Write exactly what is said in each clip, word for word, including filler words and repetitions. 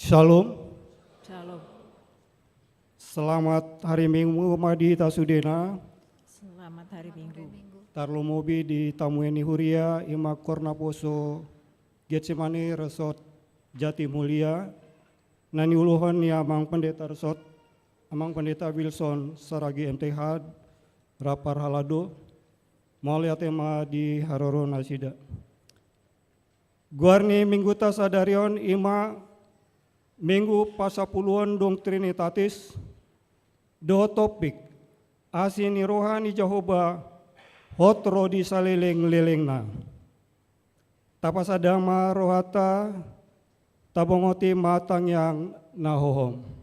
Shalom. Shalom. Selamat hari Minggu ma di hita sudena. Selamat hari Minggu. Tarlumobi di tamu ni huria, ima Koor Naposo Getsemani Resort Jatimulia, na niuluhon ni Amang Pendeta Resort, Amang Pendeta Wilson Saragih M T H, rap parhalado, mauliate ma di haroro nasida. Goar ni Mingguta sadari on ima Minggu pasapuluhon dung Trinitatis, dohot topik, Asi ni roha ni Jahowa hot ro di saleleng-lelengna. Tapasada ma rohanta, tabongoti ma tangiang na hohom.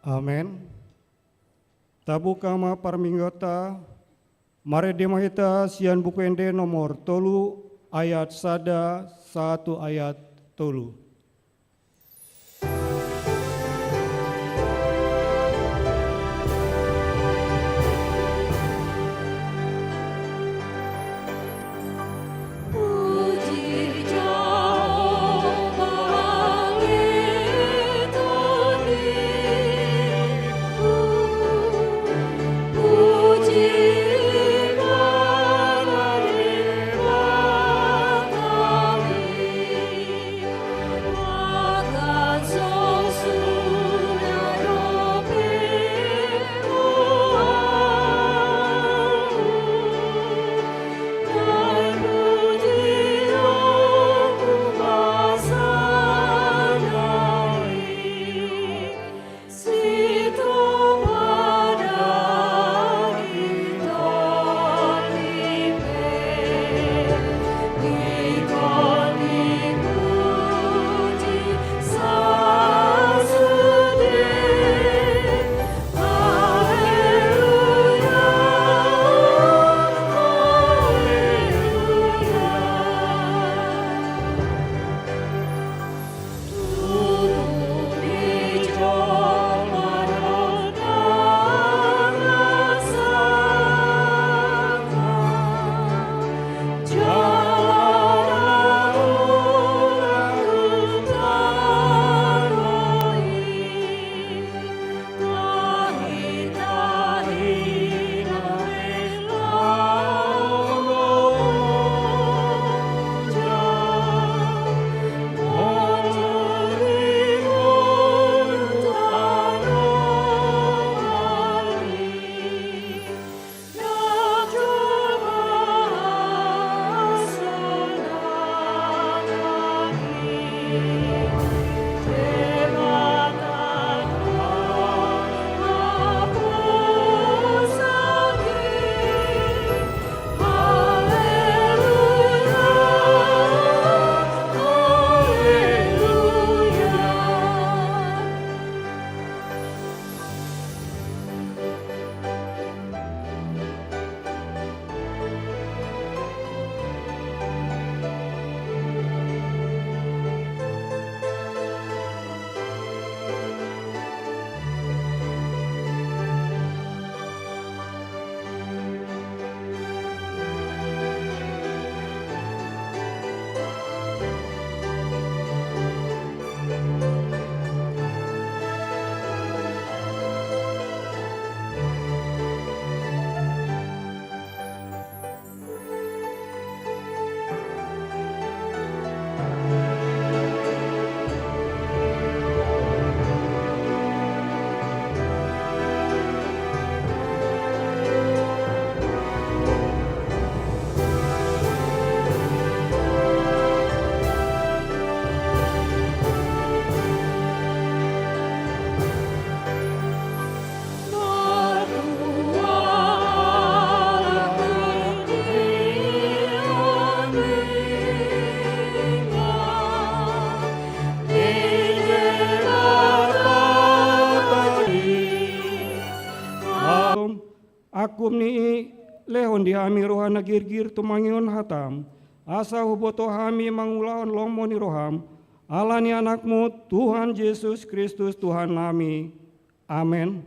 Amen. Tabuka ma parmingguonta, marende ma hita sian Buku Ende nomor tolu, ayat sada sahat tu ayat tolu. Lehon di hami roha na girgir tumangihon hataM, asa huboto hami mangulahon lomo ni rohaM, ala ni AnakMu, Tuhan Jesus Kristus, Tuhannami. Amen.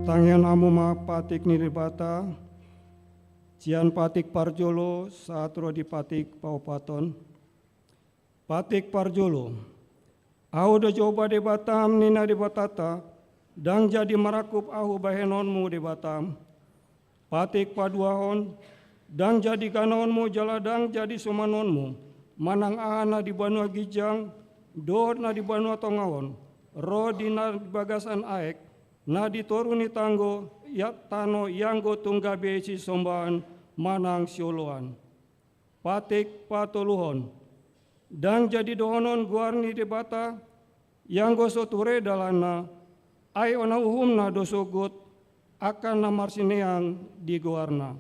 Tangihon hamu ma patik ni Debata, sian patik parjolo sahat ro di patik paopathon. Patik parjolo. Ahu do Jahowa Debatam, ninna Debatanta, ndang jadi marangkup ahu bahenonmu Debatam. Patik paduahon. Ndang jadi ganaonmu jala ndang jadi sumanonmu manang aha na di banua ginjang dohot na di banua tonga on, ro di na di bagasan aek, na di toru ni tanggo, ia tano ianggo tung gabe sisombaan manang sioloan. Patik patoluhon. Ndang jadi dohonon goar ni Debata ianggo so ture dalanna, ai ona uhumna do sogot angka na marsineang di goarna.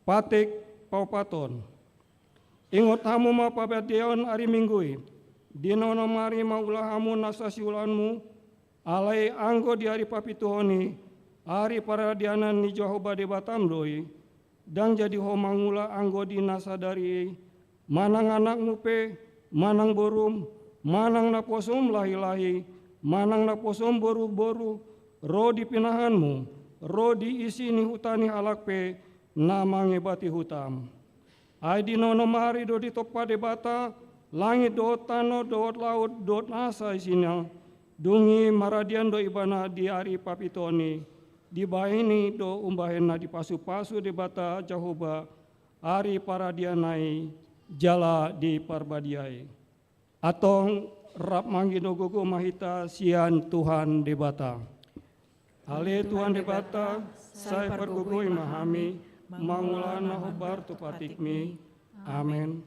Patik paopathon. Ingot hamu ma parbadiaon ari Minggu i, di na onom ari ma ula hamu nasa siulaonmu, alai anggo di ari papituhon i, ari paradianan ni Jahowa Debatam do i, ndang jadi ho mangula anggo di na sadari i, manang anakmu pe, manang borum, manang naposum lahilahi, manang naposum boruboru, ro di pinahanmu, ro di isi ni huta ni halak pe, na mangebati hutam. Ai di na onom ari do ditompa Debata langit dohot tano dohot laut dohot nasa isina, dung i maradian do Ibana di ari papituhon i, dibahen i do umbahen na dipasupasu Debata Jahowa ari paradianna i jala diparbadiai. Antong rap manggido gogo ma hita sian Tuhan Debata. Ale Tuhan Debata, sai pargogoi ma hami mangula na hombar tu patikmi. Amen.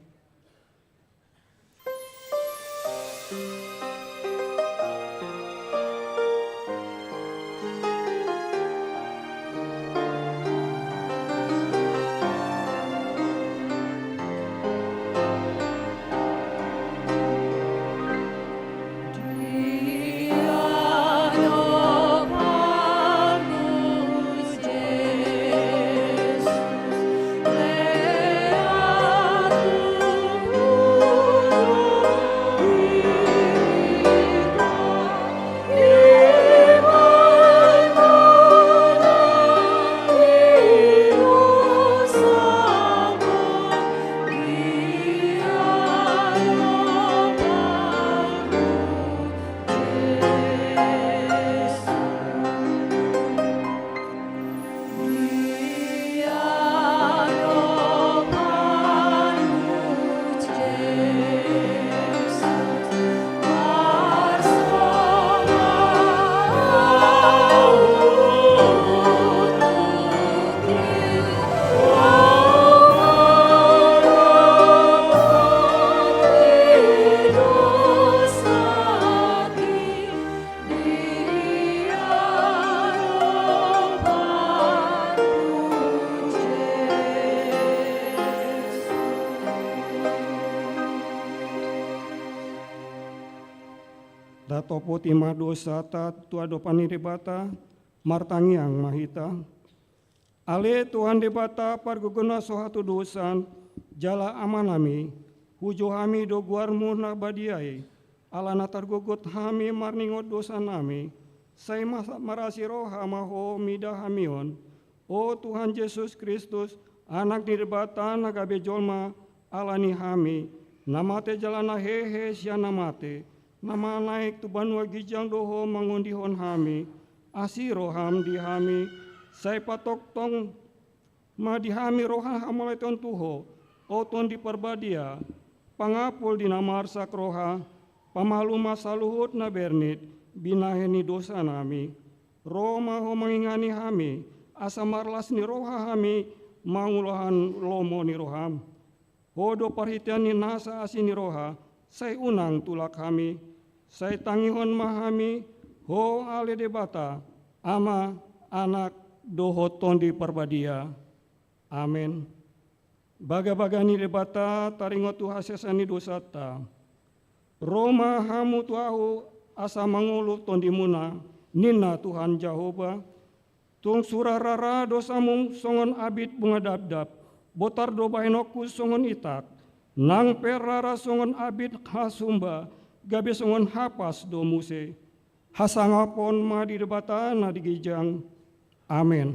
Topoti ma dosata tu adopan ni Debata, martangiang ma hita. Ale Tuhan Debata, pargogo na so hatudosan, jala Amanami, hujo hami do goarmu na badia i, ala na targogot hami marningot dosanami, sai ma-, marasi roha ma ho mida hami on. O Tuhan Jesus Kristus, Anak ni Debata na gabe jolma, ala ni hami, na mate jala na hehe sian na mate, na manaek tu banua ginjang do ho mangondihon hami, asi roham di hami, sai patongtong ma di hami roha na hamauliateon tu ho, o Tondi Parbadia, pangapul di na marsak roha, pamalu ma saluhut na bernit, binahen ni dosanami. Ro ma ho mangingani hami, asa marlas ni roha hami mangulahon lomo ni roham. Ho do parhitean ni nasa asi ni roha, sai unang tulak hami, sai tangihon ma hami, ho ale Debata, Ama, Anak, dohot Tondi Parbadia. Amen. Bagabaga ni Debata taringot tu hasesaan ni dosanta. Ro ma hamu tu ahu asa mangolu tondimuna, ninna Tuhan Jahowa. Tung sura rara dosamu songon abit bunga dabdab, botar do bahenonku songon itak, nang pe rara songon abit hasumba, gabe songon hapas do muse. Hasangapon ma di Debata na di ginjang. Amen.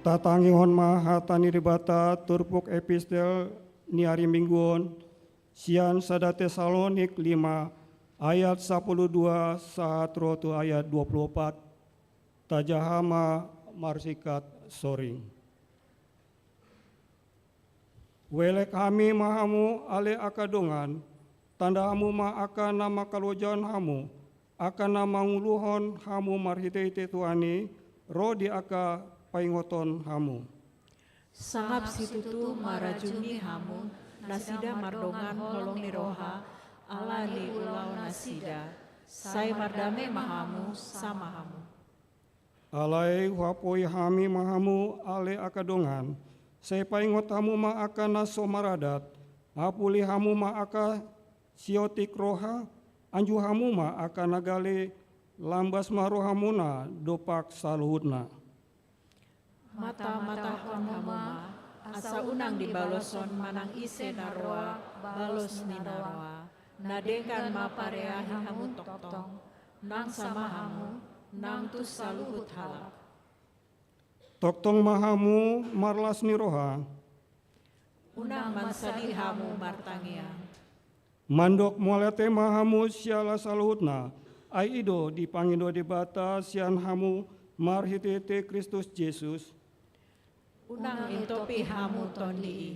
Tatangihon ma hata ni Debata turpuk epistel ni ari Minggu on, sian sada Tesalonik lima ayat sapuluh dua sahat ro tu ayat dua puluh opat. Tajaha ma marsingkat soring. Uelek hami ma hamu ale angka dongan, tanda hamu ma angka na mangkalojaon hamu, angka na manguluhon hamu marhitehite Tuhan i, ro di angka paingoton hamu. Sangap situtu marajumi hamu nasida mardongan holong ni roha ala ni ulaon nasida. Sai mardame ma hamu sama hamu. Alai huapoi hami ma hamu ale angka dongan, sai paingot hamu ma angka na so maradat, apuli hamu ma angka siotik roha, anju hamu ma angka na gale, lambas ma rohamuna dompak saluhutna. Matamatahon hamu ma, asa unang dibaloshon manang ise na roa balos ni na roa, na denggan ma pareahi hamu tongtong, nang sama hamu, nang tu saluhut halak. Tongtong ma hamu marlas ni roha, Unang mansadi hamu martangiang. Mandok mauliate ma hamu siala saluhutna, ai i do dipangido Debata sian hamu marhitehite Kristus Jesus. Unang intopi hamu tondi i.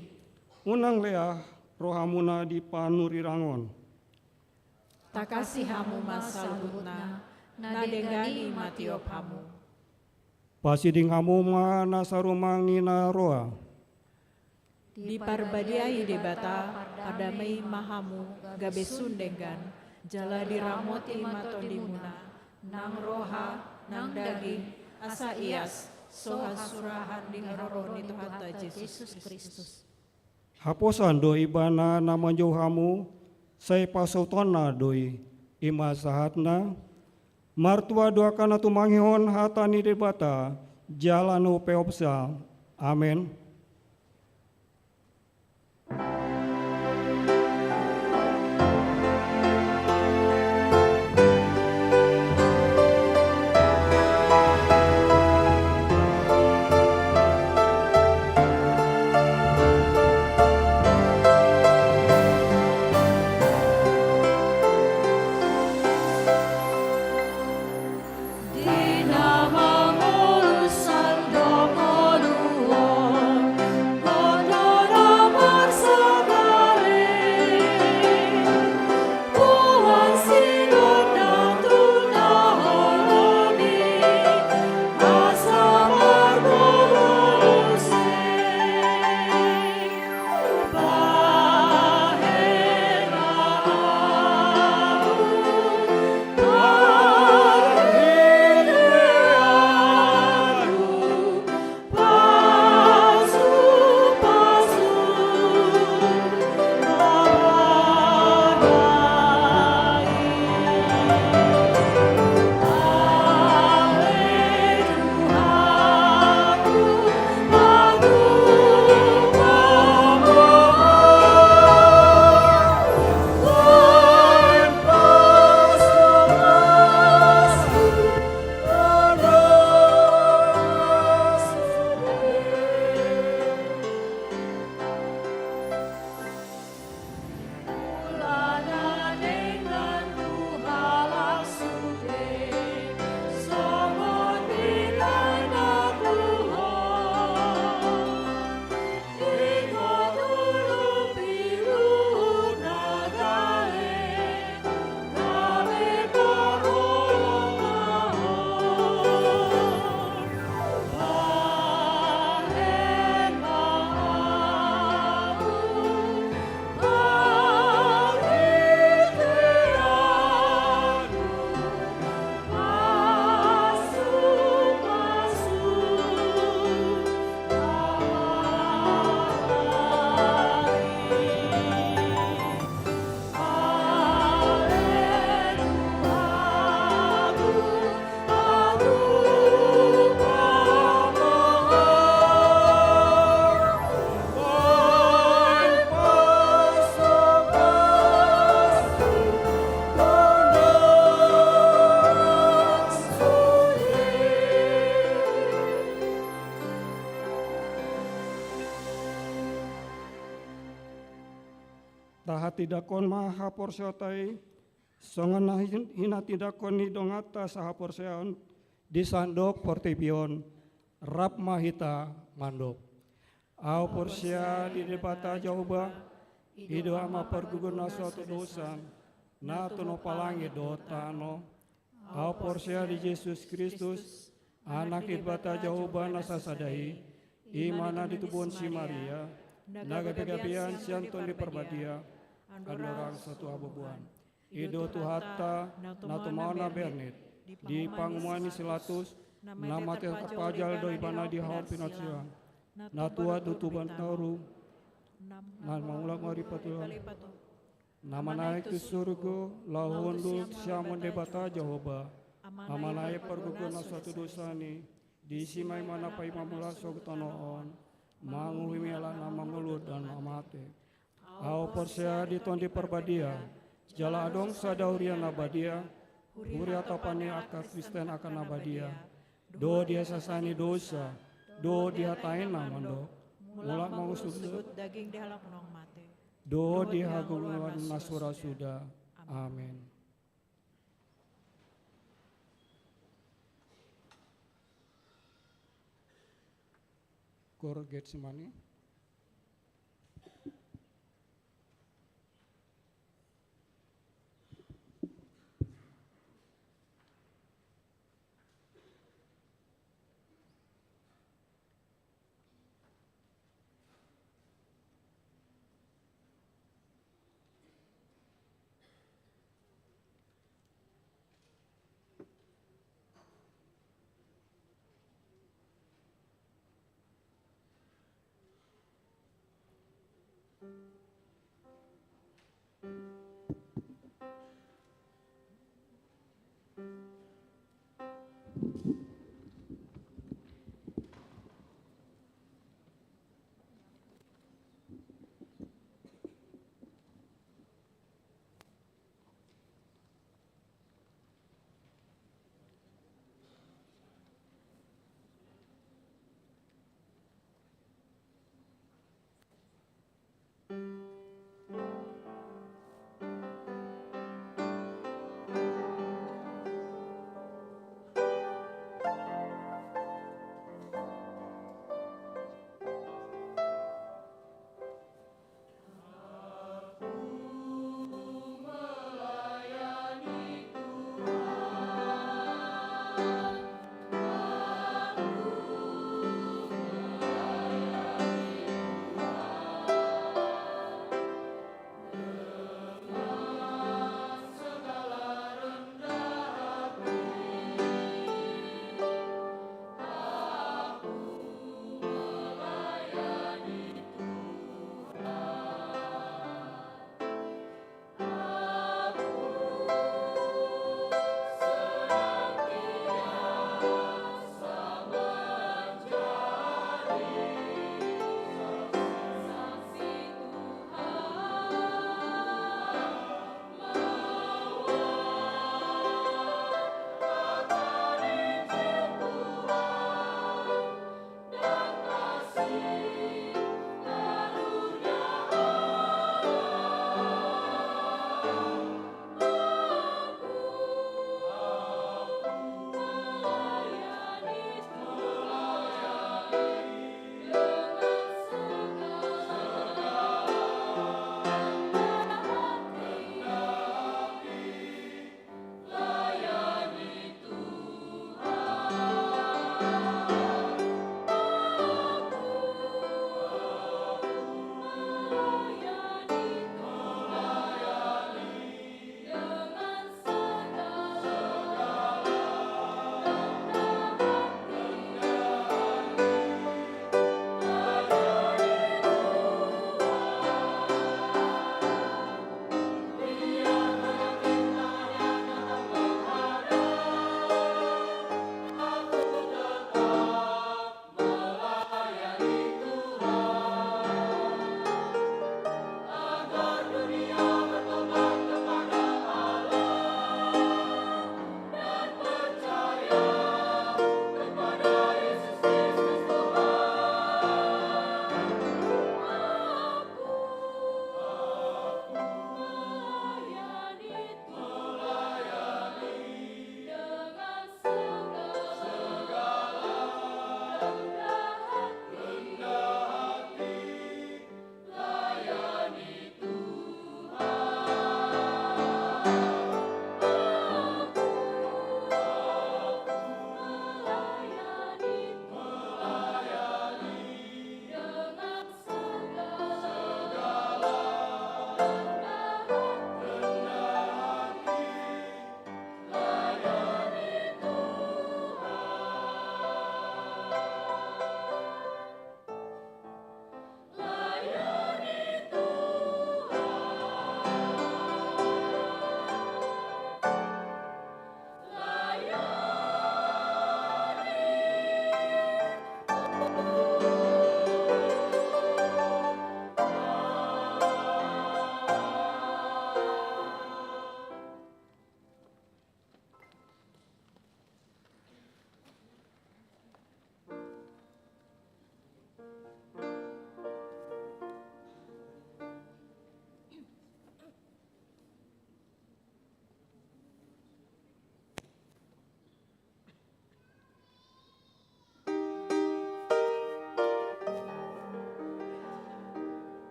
Unang leah rohamuna di panurirang on. Takasi hamu ma saluhutna, na denggan i matiop hamu. Pasiding hamu ma na sarumangi na roa. Diparbadiai Debata, pardamei ma hamu, gabe sun denggan, jala diramoti ma tondimuna, nang roha, nang daging, asa ias, so hasurahan di haroro ni Tuhanta Jesus Kristus. Haposan do Ibana na manjou hamu, sai pasautonna do i, i ma sahatna. Martua do angka na tumangihon hata ni Debata, jala na umpeopsa. Amen. Tahatindangkon ma haporseaonta i, songon na hin-, hinatindangkon ni donganta sahaporseaon di sandok portibi on. Rap ma hita mandok. Ahu porsea di Debata Jahowa, i do Ama pargogo na so hatodosan, na tinompa langit dohot tano. Ahu porsea di Jesus Kristus, Anak ni Debata Jahowa na sasada i, i ma na ditubuhon si Maria, na gabegabean sian Tondi Parbadia, andorang satua bubuan. I do Tuhanta, na tumaon na bernit, di pangomoan ni si Pilatus, na mate tarpajal do Ibana di hau pinatusan, na tuat tubu toru, na mangulak marlipat-lipat, na manaek tu surgo, laho hundul siamun Debata Jahowa, Ama na i pargogo na so hatodosan i, disi ma Ibana paima mula sogot tano on, manguhumi halak na mangolu dohot na mate. Ahu porsea di Tondi Parbadia, jala adong sada huria na badia, huria tapanon ni angka Kristen angka na badia, dohot di hasesaan ni dosa, dohot di hata na mandok, Mulak ma Ho suhut daging di halak naung mate, dohot di hagoluhan na so ra suda. Amen. Gor Getsemani.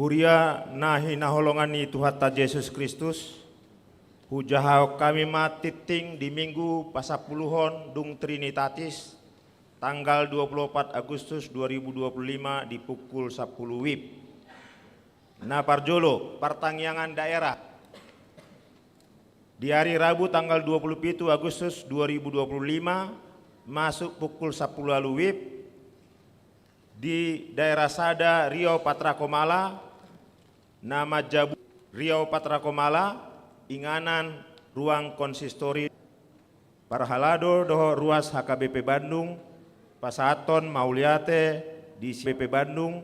Huria na hinaholongan ni Tuhanta Jesus Kristus, hujahahon hami ma tingting di Minggu pasampuluhon dung Trinitatis, tanggal dua puluh opat Agustus dua ribu dua puluh lima di pukul sampulu wib. Na parjolo, partangiangan daerah. Di ari Rabu tanggal dua puluh pitu Agustus dua ribu dua puluh lima, masuk pukul sampulu ualu wib, di daerah sada Riau Patra Komala, na manjabu Riau Patra Komala, inganan ruang konsistori. Parhalado dohot ruas H K B P Bandung, pasahathon mauliate di si-, B P Bandung,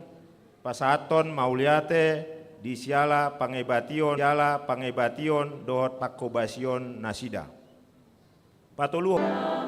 pasahathon mauliate di siala pangebation, siala pangebation dohot panghobasion nasida. Patoluhon.